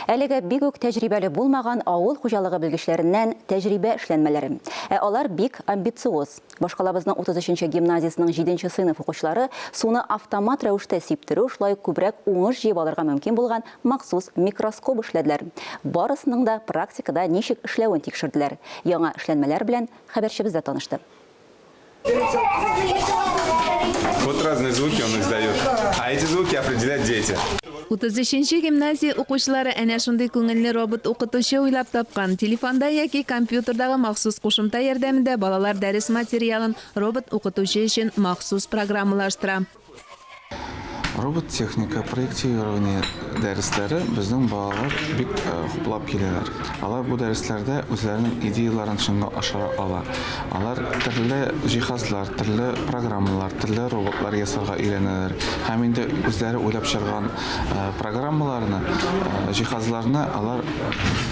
Әлегә бик үк тәҗрибәле булмаган авыл хуҗалыгы белгечләреннән тәҗрибә эшләнмәләре. Ә алар бик амбициоз. Башкалабызның 33 нче гимназиясенең җиденче сыйныф укучылары суны автомат рәвештә сиптерү, шулай ук күбрәк уңыш җыеп алырга мөмкин булган махсус микроскоп эшләделәр. Барысының да практикада ничек эшләвен тикшерделәр. Яңа эшләнмәләр белән хәбәрчебез дә танышты. Вот разные звуки он издает. А эти звуки определять дети. 33 нче гимназия укучылары әнә шундый күңелле робот-укытучы уйлап тапкан. Телефонда яки компьютердагы махсус кушымта ярдәмендә балалар дәрес материалын робот-укытучы өчен махсус программалаштыра. Робот техника, проектирование дәресләре безнең балалар бик хуплап киләләр. Алар бу дәресләрдә үзләренең идеяләрен чынга ашыра ала. Алар төрле җиһазлар, төрле программалар, төрле роботлар ясарга өйрәнәләр. Һәм инде үзләре уйлап чыгарган программаларны, җиһазларны алар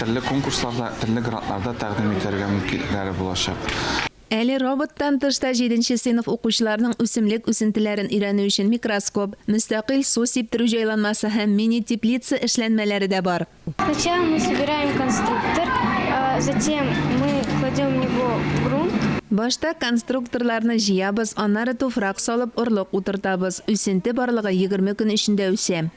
төрле конкурсларда, төрле грантларда тәкъдим итәргә мөмкинлекләре булачак. Әле роботтан тыш та җиденче сыйныф укучыларының үсемлек үсентеләрен өйрәнү өчен микроскоп, мөстәкыйль су сиптерү җайланмасы һәм мини-теплица эшләнмәләре дә бар. Сначала мы собираем конструктор, затем мы кладем в него грунт. Башта конструкторларны җыябыз, аннары туфрак салып, орлык утыртабыз. Үсенте барлыгы 20 көн эчендә үсә.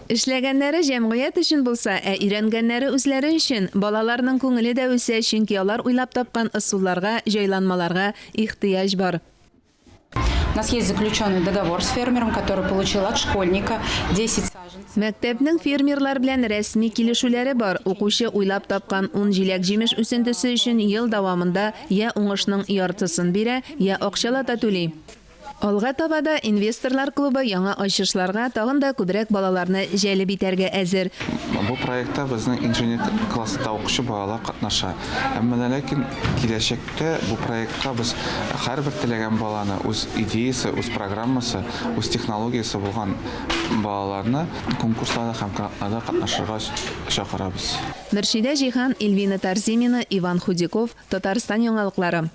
Эшләгәннәре җәмгыять өчен булса, ә өйрәнгәннәре үзләре өчен. Балаларның күңеле дә үсә, чөнки алар уйлап тапкан ысулларга, җайланмаларга ихтыяҗ бар. У нас есть заключенный договор с фермером, который получил от школьника 10 саженцев. Мәктәпнең фермерлар белән рәсми килешүләре бар. Укучы уйлап тапкан ун җиләк-җимеш үсентесе өчен ел дәвамында йә уңышның яртысын бирә, йә акчалата түли. Алга таба да Инвесторлар клубы яңа ачышларга тагын да күбрәк балаларны җәлеп итәргә әзер. Бу проектта безнең инженер класста укучы балалар катнаша. Әмма дә ләкин киләчәктә бу проектка без һәрбер теләгән баланы, үз идеясе, үз программасы, үз технологиясе булган балаларны конкурсларда һәм грантларда катнашырга чакырабыз. Мөршидә Җиһан, Ильвина Тарзимина, Иван Худяков, Татарстан яңалыклары.